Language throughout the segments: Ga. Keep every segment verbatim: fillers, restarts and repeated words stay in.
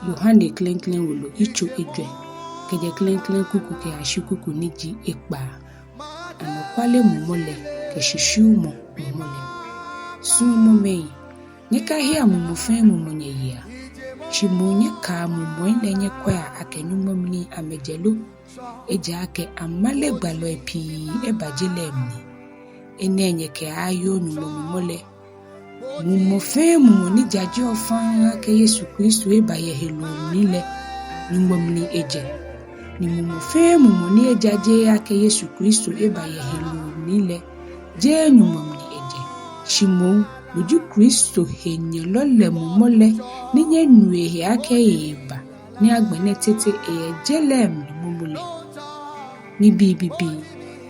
Yohane klɛŋklɛŋ wolo, yitso ejwɛ, kɛjɛ klɛŋklɛŋ kuku kɛyashi kuku ni ji ekpaa. Anɔkwale mumɔ lɛ kɛ shishiumɔ mumɔ lɛ. Suɔmɔmɛi, nyɛkahea mumɔ fɛɛ mumɔ nyɛyea, shi moŋ nyɛkaa mumɔi lɛ nyɛkwɛa akɛ Nyɔŋmɔ mli amɛjɛ lo, ejaakɛ amalegbalɔi pii eba je lɛ mli. Enɛ nyɛkɛaayoo Nyɔŋmɔ mumɔ lɛ. Mumɔ fɛɛ mumɔ ni jajeɔ faŋŋ akɛ Yesu Kristo eba yɛ heloo mli lɛ, Nyɔŋmɔ mli ejɛ. Ni mumɔ fɛɛ mumɔ ni ejajeee akɛ Yesu Kristo eba yɛ heloo mli lɛ, jeee Nyɔŋmɔ mli ejɛ. Shi moŋ, no ji Kristo henyɛlɔ lɛ mumɔ lɛ, ni nyɛnu ehe akɛ eeba, ni agbɛnɛ tete eyɛ je lɛ mli momo lɛ. Mibii bibii,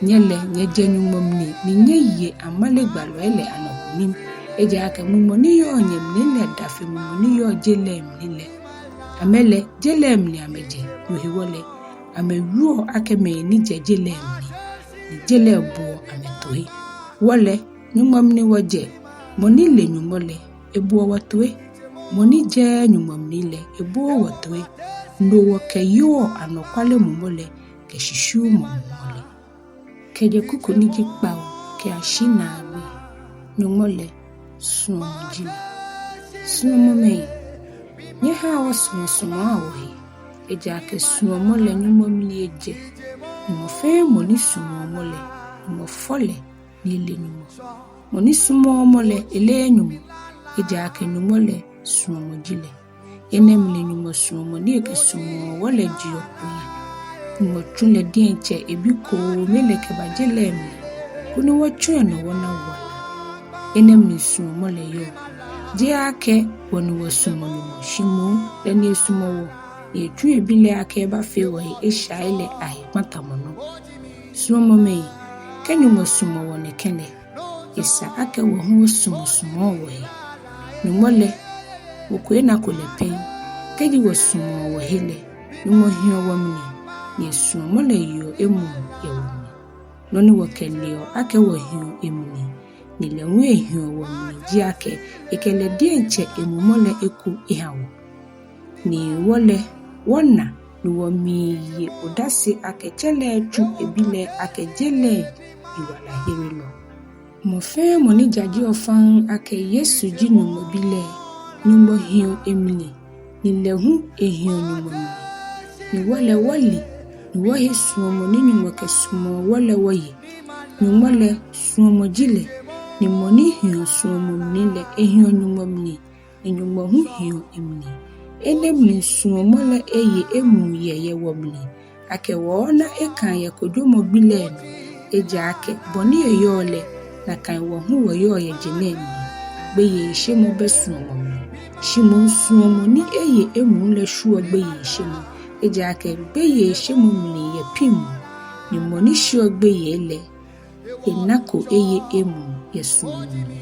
nyɛ lɛ nyɛjɛ Nyɔŋmɔ mli, ni nyɛye amalegbalɔi lɛ anɔ kunim. Ejaakɛ mumɔ ni yɔɔ nyɛmli lɛ da fe mumɔ ni yɔɔ je lɛ mli lɛ. Amɛ lɛ, je lɛ mli amɛjɛ, no hewɔ lɛ, amɛwieɔ akɛ mɛi ni jɛ je lɛ mli, ni je lɛ boɔ amɛ toi. Wɔ lɛ, Nyɔŋmɔ mli wɔjɛ, mɔ ni le Nyɔŋmɔ lɛ, eboɔ wɔ toi. Mɔ ni jɛɛɛ Nyɔŋmɔ mli lɛ, ebooo wɔ toi. No wɔkɛyoɔ anɔkwale mumɔ lɛ kɛ shishiumɔ mumɔ lɛ. Kɛjɛ kuku ni ji kpawo kɛyashi naagbee. Nyɔŋmɔ lɛ, suɔmɔ ji lɛ. Suɔmɔmɛi, nyɛhaa wɔsumɔsumɔa wɔhe, ejaakɛ suɔmɔ lɛ Nyɔŋmɔ mli ejɛ. Ni mɔ fɛɛ mɔ ni sumɔɔ mɔ lɛ, Nyɔŋmɔ fɔ lɛ, ni ele Nyɔŋmɔ. Mɔ ni sumɔɔɔ mɔ lɛ, eleee Nyɔŋmɔ, ejaakɛ Nyɔŋmɔ lɛ, suɔmɔ ji lɛ. Enɛ mli Nyɔŋmɔ suɔmɔ ni ekɛsumɔɔ wɔ lɛ jeɔ kpo yɛ. Nyɔŋmɔ tsu lɛ diɛŋtsɛ ebi koome lɛ kɛba je lɛ mli, koni wɔtsɔ enɔ wɔna wala. Enɛ mli suɔmɔ lɛ yɔɔ. Jeee akɛ wɔ ni wɔsumɔ Nyɔŋmɔ, shi moŋ lɛ ni esumɔ wɔ, ni etsu ebi lɛ akɛ ebafee wɔhe eshai lɛ ahe kpatamɔ nɔ. Suɔmɔmɛi, kɛ Nyɔŋmɔ sumɔ wɔ nɛkɛ lɛ, esa akɛ wɔ hu wɔsumɔsumɔa wɔhe. Nyɔŋmɔ lɛ, mɔ ko enako lɛ pɛŋ. Kɛji wɔsumɔɔ wɔhe lɛ, Nyɔŋmɔ hiɔ wɔmli, ni esuɔmɔ lɛ yeɔ emuu yɛ wɔmli. Nɔ ni wɔkɛleɔ akɛ wɔhiɔ emli, ni lɛ hu ehiɔ wɔmli ji akɛ, ekɛ lɛ diɛŋtsɛ emumɔ lɛ eko eha wɔ. Ni wɔ lɛ, wɔna, ni wɔmiiye odase akɛ tsɛ lɛ tsu ebi lɛ akɛ je lɛ yiwalaherelɔ. Mɔ fɛɛ mɔ ni jajeɔ faŋŋ akɛ Yesu ji Nyɔŋmɔ bi lɛ, Nyɔŋmɔ hiɔ emli, ni lɛ hu ehiɔ Nyɔŋmɔ mli. Ni wɔ lɛ wɔle, ni wɔhe suɔmɔ ni Nyɔŋmɔ kɛsumɔɔ wɔ lɛ wɔye. Nyɔŋmɔ lɛ, suɔmɔ ji lɛ, ni mɔ ni hiɔ suɔmɔ mli lɛ, ehiɔ Nyɔŋmɔ mli, ni Nyɔŋmɔ hu hiɔ emli. Enɛ mli suɔmɔ lɛ eye emuu yɛ yɛ wɔmli, akɛ wɔɔna ekãa yɛ kojomɔ gbi lɛ nɔ. Ejaakɛ bɔ ni eyɔɔ lɛ, nakai wɔ hu wɔyɔɔ yɛ je nɛɛ mli. Gbeyeishemɔ bɛ suɔmɔ mli, shi moŋ suɔmɔ ni eye emuu lɛ shwieɔ gbeyeishemɔ. Ejaakɛ gbeyeishemɔ mli yɛ piŋmɔ, ni mɔ ni sheɔ gbeyei lɛ, enako eye emuu yɛ suɔmɔ mli.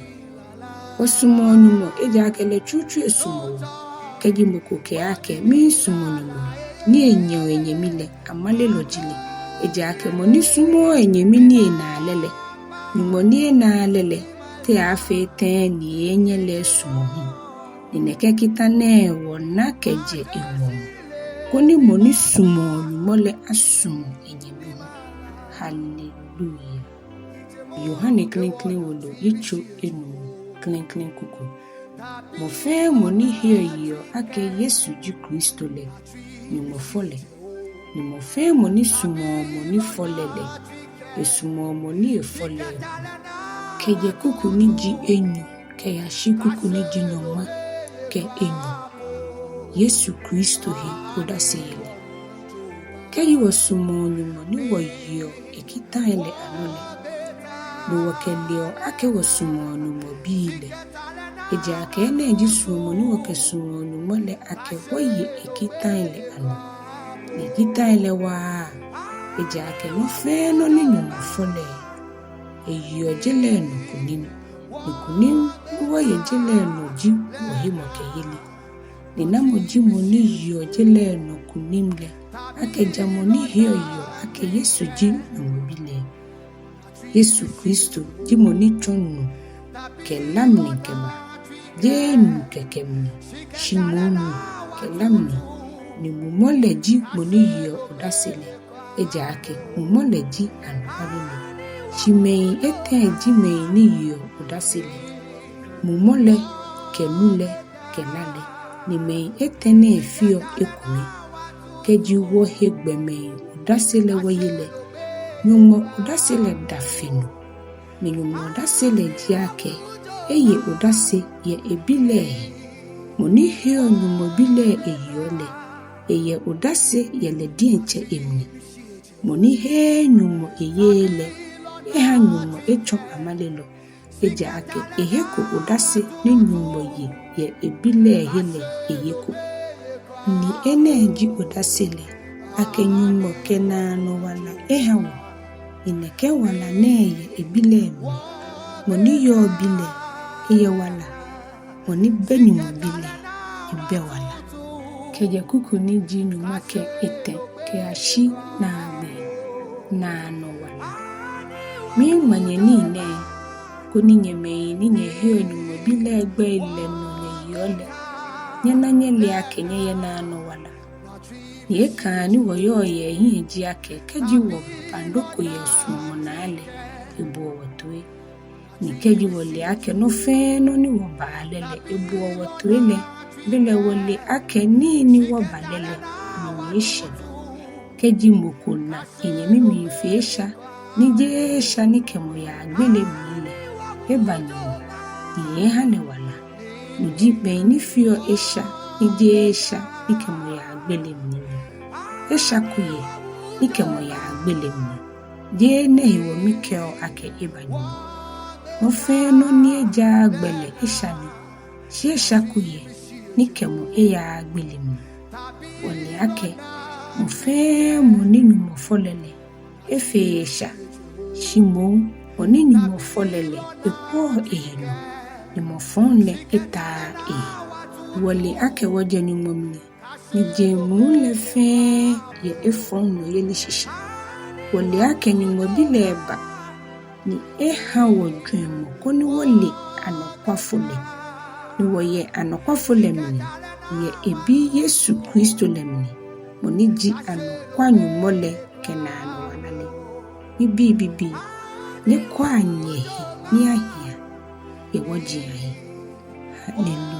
Wɔsumɔɔ Nyɔŋmɔ, ejaakɛ lɛ tsutsu esumɔ wɔ. Kɛji mɔ ko kɛɛ akɛ, miisumɔ Nyɔŋmɔ, ni enyɛɔ enyɛmi lɛ, amalelɔ ji lɛ. Ejaakɛ mɔ ni sumɔɔɔ enyɛmi ni enaa lɛ lɛ, Nyɔŋmɔ ni enaaa lɛ lɛ, te aaafee tɛŋŋ ni eeenyɛ lɛ esumɔ hu? Ni nɛkɛ kita nɛɛ wɔna kɛjɛ eŋɔɔ, koni mɔ ni sumɔɔ Nyɔŋmɔ lɛ asumɔ enyɛmi hu. Haleluya. Yohane klɛŋklɛŋ wolo, yitso enumɔ, klɛŋklɛŋ kuku. Mɔ fɛɛ mɔ ni heɔ yeɔ akɛ Yesu ji Kristo lɛ, Nyɔŋmɔ fɔ lɛ. Ni mɔ fɛɛ mɔ ni sumɔɔ mɔ ni fɔ lɛ lɛ, esumɔɔ mɔ ni efɔ lɛ hu. Kɛjɛ kuku ni ji enyɔ kɛyashi kuku ni ji nyɔŋma kɛ enyɔ. Yesu Kristo he odaseyeli. Kɛji wɔsumɔɔ Nyɔŋmɔ ni wɔyeɔ ekitai lɛ anɔ lɛ, no wɔkɛleɔ akɛ wɔsumɔɔ Nyɔŋmɔ bii lɛ. Ejaakɛ enɛ ji suɔmɔ ni wɔkɛsumɔɔ Nyɔŋmɔ lɛ, akɛ wɔye ekitai lɛ anɔ. Ni ekitai lɛ waaa, ejaakɛ nɔ fɛɛ nɔ ni Nyɔŋmɔ fɔ lɛ, eyeɔ je lɛ nɔ kunim. Ni kunim ni wɔye je lɛ nɔ ji wɔhemɔkɛyeli. Ni namɔ ji mɔ ni yeɔ je lɛ nɔ kunim lɛ, akɛ ja mɔ ni heɔ yeɔ akɛ Yesu ji Nyɔŋmɔ Bi lɛ? Yesu Kristo ji mɔ ni tsɔ nu kɛ la mli kɛba, jeee nu kɛkɛ mli, shi moŋ nu kɛ la mli. Ni Mumɔ lɛ ji mɔ ni yeɔ odase lɛ, ejaakɛ Mumɔ lɛ ji anɔkwale lɛ. Shi mɛi etɛ ji mɛi ni yeɔ odase lɛ: Mumɔ lɛ kɛ nu lɛ kɛ la lɛ, ni mɛi etɛ nɛɛ feɔ ekome. Kɛji wɔhe gbɔmɛi odase lɛ wɔye lɛ, Nyɔŋmɔ odase lɛ da fe no. Ni Nyɔŋmɔ odase lɛ ji akɛ eye odase yɛ eBi lɛ he. Mɔ ni heɔ Nyɔŋmɔ Bi lɛ eyeɔ lɛ, eyɛ odase yɛ lɛ diɛŋtsɛ emli. Mɔ ni heee Nyɔŋmɔ eyeee lɛ, eha Nyɔŋmɔ etsɔ amalelɔ, ejaakɛ eheko odase ni Nyɔŋmɔ ye yɛ eBi lɛ he lɛ eyeko. Ni enɛ ji odase lɛ, akɛ Nyɔŋmɔ kɛ naanɔ wala eha wɔ, ni nɛkɛ wala nɛɛ yɛ eBi lɛ mli. Mɔ ni yɔɔ Bi lɛ, eyɛ wala. Mɔ ni bɛ Nyɔŋmɔ Bi lɛ, ebɛ wala. Kɛjɛ kuku ni ji nyɔŋma kɛ etɛ kɛyashi naagbee. Naanɔ wala. Miŋma nyɛ nii nɛɛ, koni nyɛ mɛi ni nyɛheɔ Nyɔŋmɔ Bi lɛ gbɛi lɛ nɔ nyɛyeɔ lɛ, nyɛna nyɛle akɛ nyɛyɛ naanɔ wala. Ni ekãa ni wɔyɔɔ yɛ ehiɛ ji akɛ kɛji wɔba nɔ ko yɛ esuɔmɔ naa lɛ, eboɔ wɔ toi. Ni kɛji wɔle akɛ nɔ fɛɛ nɔ ni wɔbaa lɛ lɛ, eboɔ wɔ toi lɛ, belɛ wɔle akɛ nii ni wɔba lɛ lɛ, mli eshɛ nɔ. Kɛji mɔ ko na enyɛmi miifee esha ni jeee esha ni kɛ mɔ yaa gbele mli lɛ, eba Nyɔŋmɔ, ni eeeha lɛ wala. No ji mɛi ni feɔ esha ni jeee esha ni kɛ mɔ yaa gbele mli lɛ. Esha ko yɛ ni kɛ mɔ yaa gbele mli. Jeee enɛ hewɔ mikɛɔ akɛ eba Nyɔŋmɔ. Nɔ fɛɛ nɔ ni ejaaa gbɛ lɛ esha ni, shi esha ko yɛ ni kɛ mɔ eyaaa gbele mli. Wɔle akɛ mɔ fɛɛ mɔ ni Nyɔŋmɔ fɔ lɛ lɛ, efeee esha, shi moŋ mɔ ni Nyɔŋmɔ fɔ lɛ lɛ, ekwɛɔ ehe nɔ, ni mɔ fɔŋ lɛ etaaa ehe. Wɔle akɛ wɔjɛ Nyɔŋmɔ mli, ni jeŋ muu lɛ fɛɛ yɛ efɔŋ nɔyeli shishi. Wɔle akɛ Nyɔŋmɔ Bi lɛ eba, ni eha wɔ jwɛŋmɔ koni wɔle anɔkwafo lɛ. Ni wɔyɛ anɔkwafo lɛ mli, ni yɛ eBi Yesu Kristo lɛ mli, mɔ ni ji anɔkwa Nyɔŋmɔ lɛ kɛ naanɔ wala lɛ. Mibii bibii, nyɛkwɛa nyɛhe ni ahia yɛ wɔji ahe. Hallelujah.